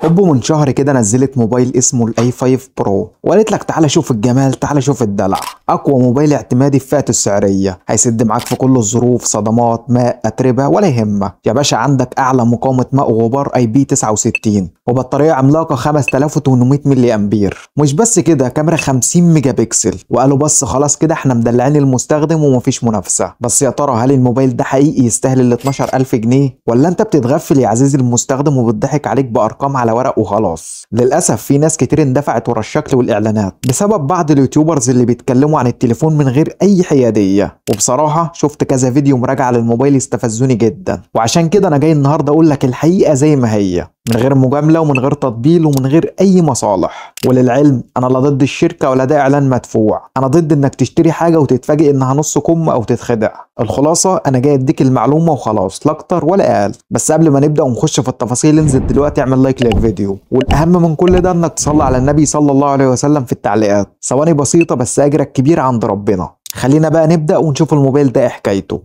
اوبو من شهر كده نزلت موبايل اسمه ال A5 Pro، وقالت لك تعالى شوف الجمال، تعالى شوف الدلع، اقوى موبايل اعتمادي في فئته السعرية، هيسد معاك في كل الظروف، صدمات، ماء، اتربه، ولا يهمك يا باشا. عندك اعلى مقاومة ماء وغبار IP 69، وبطاريه عملاقة 5800 ملي امبير. مش بس كده، كاميرا 50 ميجا بكسل. وقالوا بس خلاص كده احنا مدلعين المستخدم ومفيش منافسه. بس يا ترى هل الموبايل ده حقيقي يستاهل ال 12000 جنيه، ولا انت بتتغفل يا عزيزي المستخدم وبتضحك عليك بارقام على ورق وخلاص؟ للاسف في ناس كتير اندفعت ورا الشكل والاعلانات بسبب بعض ال YouTubers اللي بيتكلموا عن التليفون من غير اي حيادية. وبصراحة شفت كذا فيديو مراجعه للموبايل استفزوني جدا، وعشان كده انا جاي النهارده اقول لك الحقيقة زي ما هي، من غير مجاملة ومن غير تطبيل ومن غير اي مصالح. وللعلم انا لا ضد الشركة ولا ده اعلان مدفوع، انا ضد انك تشتري حاجة وتتفاجئ انها نص كم او تتخدع. الخلاصة انا جاي اديك المعلومة وخلاص، لا اكتر ولا اقل. بس قبل ما نبدا ونخش في التفاصيل، انزل دلوقتي اعمل like للفيديو، والاهم من كل ده انك تصلي على النبي صلى الله عليه وسلم في التعليقات. ثواني بسيطة بس اجرك كبير عند ربنا. خلينا بقى نبدا ونشوف الموبايل ده ايه حكايته.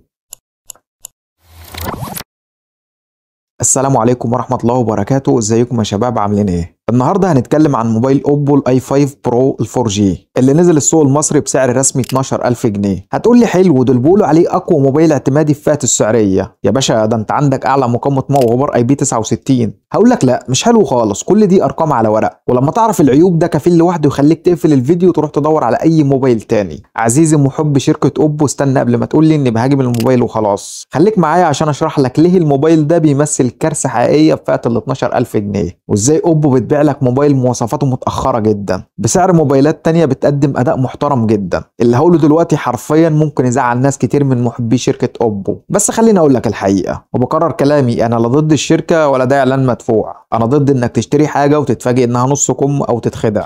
السلام عليكم ورحمة الله وبركاته، ازيكم يا شباب، عاملين ايه؟ النهارده هنتكلم عن موبايل اوبو ال A5 Pro ال 4G اللي نزل السوق المصري بسعر رسمي 12000 جنيه. هتقول لي حلو، دول بيقولوا عليه اقوى موبايل اعتمادي في فئته السعرية. يا باشا ده انت عندك اعلى مقاومة ماء وغبار IP 69. هقول لك لا، مش حلو خالص، كل دي ارقام على ورق، ولما تعرف العيوب ده كفيل لوحده يخليك تقفل الفيديو وتروح تدور على اي موبايل تاني. عزيزي محب شركة اوبو، استنى قبل ما تقول لي اني بهاجم الموبايل وخلاص، خليك معايا عشان اشرح لك ليه الموبايل ده بيمثل كارثة حقيقية في فئة ال 12000 جنيه، وازاي اوبو بتبيع لك موبايل مواصفاته متأخرة جدا بسعر موبايلات تانية بتقدم أداء محترم جدا. اللي هقوله دلوقتي حرفيا ممكن يزعل ناس كتير من محبي شركة اوبو، بس خليني اقول لك الحقيقة، وبكرر كلامي، انا لا ضد الشركة ولا ده اعلان مدفوع، انا ضد انك تشتري حاجة وتتفاجئ انها نص كم او تتخدع.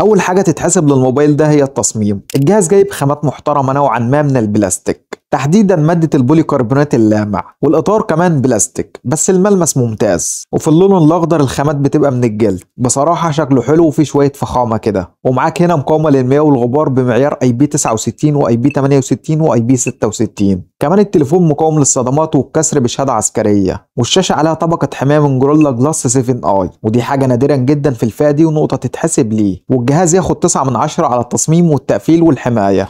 اول حاجة تتحسب للموبايل ده هي التصميم. الجهاز جايب خامات محترمة نوعا ما من البلاستيك، تحديدا مادة البوليكربونات اللامع، والإطار كمان بلاستيك بس الملمس ممتاز، وفي اللون الأخضر الخامات بتبقى من الجلد. بصراحة شكله حلو وفيه شوية فخامة كده. ومعاك هنا مقاومة للمياه والغبار بمعيار IP 69 و IP 68 و IP 66. كمان التليفون مقاوم للصدمات والكسر بشهادة عسكرية، والشاشة عليها طبقة حماية من Gorilla Glass 7i، ودي حاجة نادرا جدا في الفئة دي ونقطة تتحسب ليه. والجهاز ياخد 9 من 10 على التصميم والتقفيل والحماية.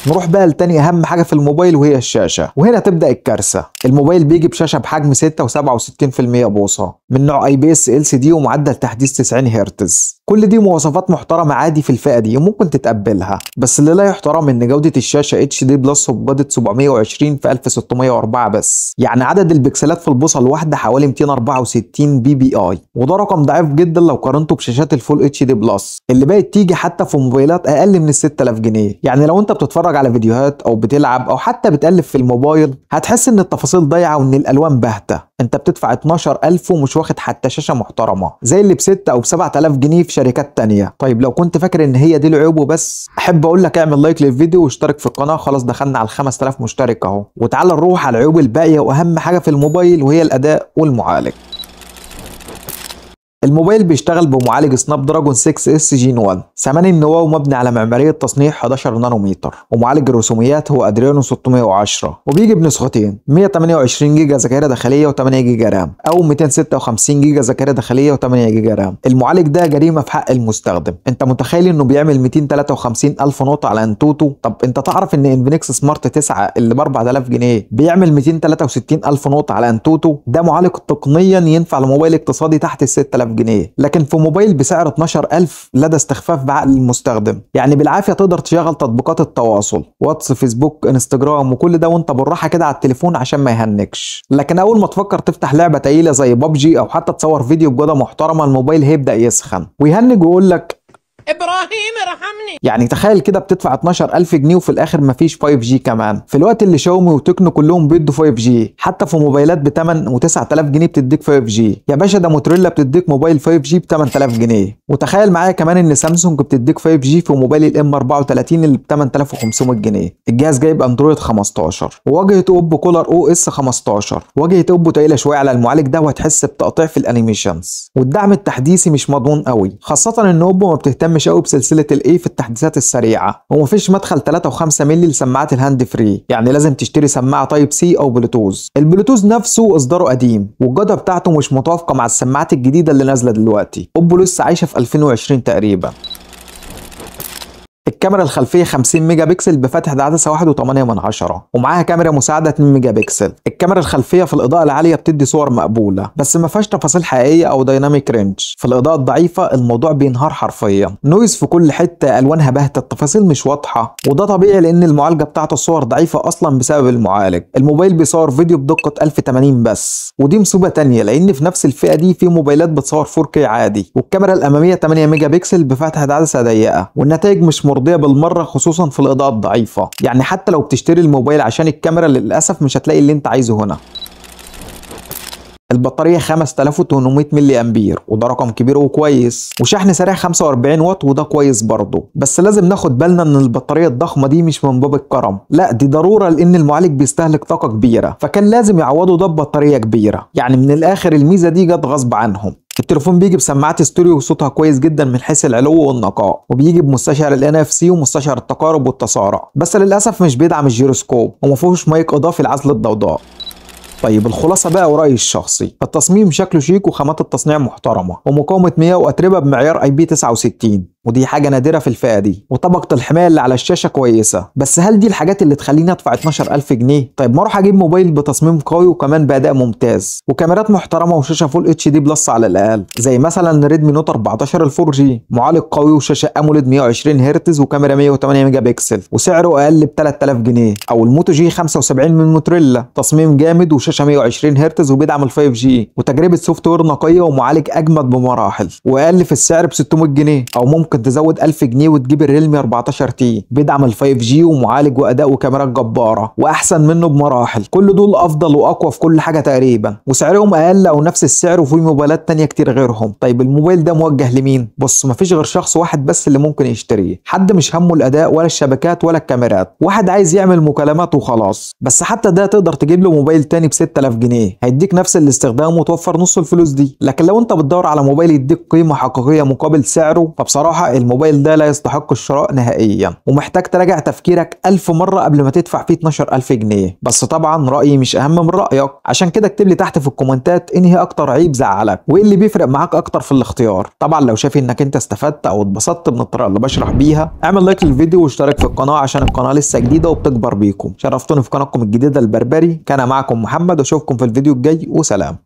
نروح بقى لتاني اهم حاجة في الموبايل وهي الشاشة، وهنا تبدا الكارثة. الموبايل بيجي بشاشة بحجم 6.67% بوصه من نوع IPS LCD ومعدل تحديث 90 هرتز. كل دي مواصفات محترمه عادي في الفئة دي وممكن تتقبلها، بس اللي لا يحترم ان جوده الشاشة HD plus وبجوده 720 في 1604 بس، يعني عدد البكسلات في البوصه الواحدة حوالي 264 PPI، وده رقم ضعيف جدا لو قارنته بشاشات ال full HD plus اللي بقت تيجي حتى في موبايلات اقل من 6000 جنيه. يعني لو انت بتتفرج على فيديوهات او بتلعب او حتى بتقلب في الموبايل هتحس ان التفاصيل ضايعة وان الالوان باهته. انت بتدفع 12000 ومش واخد حتى شاشة محترمه زي اللي ب6 او ب7000 جنيه في شركات تانية. طيب لو كنت فاكر ان هي دي العيوب وبس، احب اقول لك اعمل like للفيديو واشترك في القناة، خلاص دخلنا على 5000 مشترك اهو. وتعالى نروح على العيوب الباقية واهم حاجة في الموبايل وهي الاداء والمعالج. الموبايل بيشتغل بمعالج Snapdragon 6s Gen 1 8 النواة ومبني على معمارية تصنيع 11 نانومتر، ومعالج الرسوميات هو Adreno 610، وبيجي بنسختين 128 جيجا ذاكرة داخلية و8 جيجا RAM، او 256 جيجا ذاكرة داخلية و8 جيجا RAM. المعالج ده جريمة في حق المستخدم، انت متخيل انه بيعمل 253 الف نقطة على AnTuTu؟ طب انت تعرف ان Infinix Smart 9 اللي ب 4000 جنيه بيعمل 263 الف نقطة على AnTuTu؟ ده معالج تقنيا ينفع لموبايل اقتصادي تحت ال 6000 جنيه، لكن في موبايل بسعر 12000 لا ده استخفاف بعقل المستخدم. يعني بالعافية تقدر تشغل تطبيقات التواصل، واتس، فيسبوك، انستجرام، وكل ده وانت بالراحة كده على التليفون عشان ما يهنكش. لكن اول ما تفكر تفتح لعبه تقيلة زي بابجي او حتى تصور فيديو بجوده محترمه، الموبايل هيبدا يسخن ويهنج ويقول لك ابراهيم ارحمني. يعني تخيل كده بتدفع 12000 جنيه وفي الاخر مفيش 5G كمان، في الوقت اللي شاومي وتكنو كلهم بيدوا 5G، حتى في موبايلات ب 8 و9000 جنيه بتديك 5G. يا باشا ده موتوريلا بتديك موبايل 5G ب 8000 جنيه. وتخيل معايا كمان ان سامسونج بتديك 5G في موبايل ال M 34 اللي ب 8500 جنيه. الجهاز جايب اندرويد 15 وواجهه اوبو ColorOS 15. واجهه اوبو تقيلة شوية على المعالج ده وهتحس بتقطيع في ال animations، والدعم التحديثي مش مضمون قوي، خاصة ان اوبو ما بتهتمش بيهتمش قوي بسلسلة ال A في التحديثات السريعة، ومفيش مدخل 3 و5 مللي لسماعات ال hand free، يعني لازم تشتري سماعه Type C او بلوتوز. البلوتوز نفسه اصداره قديم والجودة بتاعته مش متوافقة مع السماعات الجديدة اللي نازله دلوقتي. اوبو لسه عايشه في 2020 تقريبا. الكاميرا الخلفية 50 ميجا بكسل بفتحة عدسة 1.8 ومعاها كاميرا مساعدة 2 ميجا بكسل. الكاميرا الخلفية في الإضاءة العالية بتدي صور مقبولة بس ما فيهاش تفاصيل حقيقية أو dynamic range. في الإضاءة الضعيفة الموضوع بينهار حرفيا، noise في كل حتة، ألوانها باهتة، التفاصيل مش واضحة، وده طبيعي لأن المعالجة بتاعت الصور ضعيفة أصلا بسبب المعالج. الموبايل بيصور فيديو بدقة 1080 بس، ودي مصيبة تانية لأن في نفس الفئة دي في موبايلات بتصور 4K عادي. والكاميرا الأمامية 8 ميجا بكسل بفتحة عدسة ضيقة، والنتائج مش مرضية بالمرة خصوصا في الإضاءة الضعيفة. يعني حتى لو بتشتري الموبايل عشان الكاميرا للأسف مش هتلاقي اللي انت عايزه هنا. البطارية 5800 ملي أمبير وده رقم كبير وكويس، وشحن سريع 45 واط وده كويس برضه، بس لازم ناخد بالنا ان البطارية الضخمة دي مش من باب الكرم، لا دي ضرورة لان المعالج بيستهلك طاقة كبيرة، فكان لازم يعوضوا ده ببطارية كبيرة. يعني من الآخر الميزة دي جت غصب عنهم. التليفون بيجي بسماعات ستيريو وصوتها كويس جدا من حيث العلو والنقاء، وبيجي بمستشعر ال NFC ومستشعر التقارب والتسارع، بس للاسف مش بيدعم الجيروسكوب وما فيهوش مايك اضافي لعزل الضوضاء. طيب الخلاصة بقى ورأيي الشخصي، التصميم شكله شيك وخامات التصنيع محترمه، ومقاومة مياه واتربه بمعيار IP 69 ودي حاجة نادرة في الفئة دي، وطبقه الحماية اللي على الشاشة كويسة. بس هل دي الحاجات اللي تخليني ادفع 12000 جنيه؟ طيب ما اروح اجيب موبايل بتصميم قوي وكمان باداء ممتاز وكاميرات محترمه وشاشه full HD plus على الاقل، زي مثلا ريدمي نوت 14 ال 4G، معالج قوي وشاشه AMOLED 120 هرتز وكاميرا 108 ميجا بكسل وسعره اقل ب 3000 جنيه، او الموتو جي 75 من موتوريلا، تصميم جامد وشاشه 120 هرتز وبيدعم ال 5G وتجربه software نقية ومعالج اجمد بمراحل واقل في السعر ب 600 جنيه، او ممكن تزود 1000 جنيه وتجيب الريلمي 14T بيدعم ال 5G ومعالج واداء وكاميرات جبارة واحسن منه بمراحل. كل دول افضل واقوى في كل حاجة تقريبا وسعرهم اقل او نفس السعر، وفي موبايلات تانية كتير غيرهم. طيب الموبايل ده موجه لمين؟ بص، مفيش غير شخص واحد بس اللي ممكن يشتريه، حد مش همه الاداء ولا الشبكات ولا الكاميرات، واحد عايز يعمل مكالمات وخلاص. بس حتى ده تقدر تجيب له موبايل تاني ب 6000 جنيه هيديك نفس الاستخدام وتوفر نص الفلوس دي. لكن لو انت بتدور على موبايل يديك قيمة حقيقية مقابل سعره، فبصراحة الموبايل ده لا يستحق الشراء نهائيا، ومحتاج تراجع تفكيرك 1000 مرة قبل ما تدفع فيه 12000 جنيه. بس طبعا رأيي مش أهم من رأيك، عشان كده اكتب لي تحت في الكومنتات انهي أكتر عيب زعلك وإيه اللي بيفرق معاك أكتر في الاختيار. طبعا لو شايف إنك أنت استفدت أو اتبسطت من الطريقة اللي بشرح بيها، اعمل like للفيديو واشترك في القناة عشان القناة لسه جديدة وبتكبر بيكم. شرفتوني في قناتكم الجديدة البربري، كان معكم محمد واشوفكم في الفيديو الجاي وسلام.